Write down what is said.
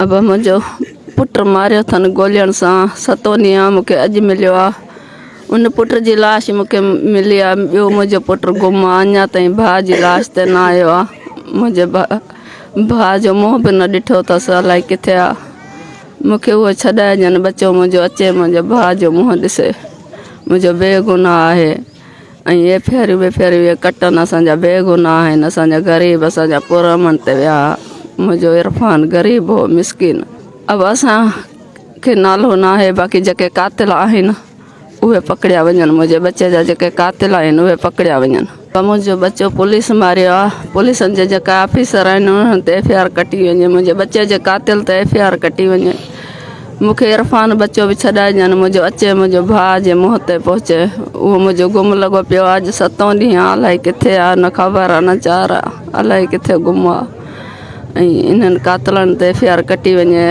ابا منهنجو پٽ ماريو اٿن گولين سان ستون ڏينهن آ مونکي اڄ مليو آ ان پٽ جي لاش مونکي ملي آ ٻيو منهنجو پٽ گم آ اڃا تائين ڀاء جي لاش تي نه آيو آ منهنجي ڀاء جو منهن به نه ڏٺو اٿس الائي ڪٿي آ مونکي اهو ڇڏائجن ٻچو منهنجو اچي منهنجي ڀاء جو منهن ڏسي منهنجو بيگناهه آهي ۽ اهي ڦيريون بي ڦيريون اهي ڪٽن اسان جا بي گناهه آهن اسان جا غريب اسان جا پر امن تي ويا منهنجو عرفان غريب هو مسڪين اب اسان کي نالو نه آهي باقي جيڪي قاتل آهن اهي پڪڙيا وڃن منهنجي ٻچي جا جيڪي قاتل آهن اهي پڪڙيا وڃن منهنجو ٻچو پوليس ماريو آهي پوليسن جا جيڪا آفيسر آهن انهن تي ايف I R ڪٽي وڃي منهنجي ٻچي جي قاتل تي ايف I R ڪٽي وڃي مون کي عرفان ٻچو به ڇڏائجان منهنجو اچي منهنجو ڀاء جي منهن تي پهچي اهو منهنجو گم لڳو پيو آهي اڄ ستون ڏينهن آهي الائي ڪٿي آهي نه خبر آهي نه چار آهي الائي ڪٿي گم آهي ۽ انهن قاتلن تي ايف I R ڪٽي وڃي.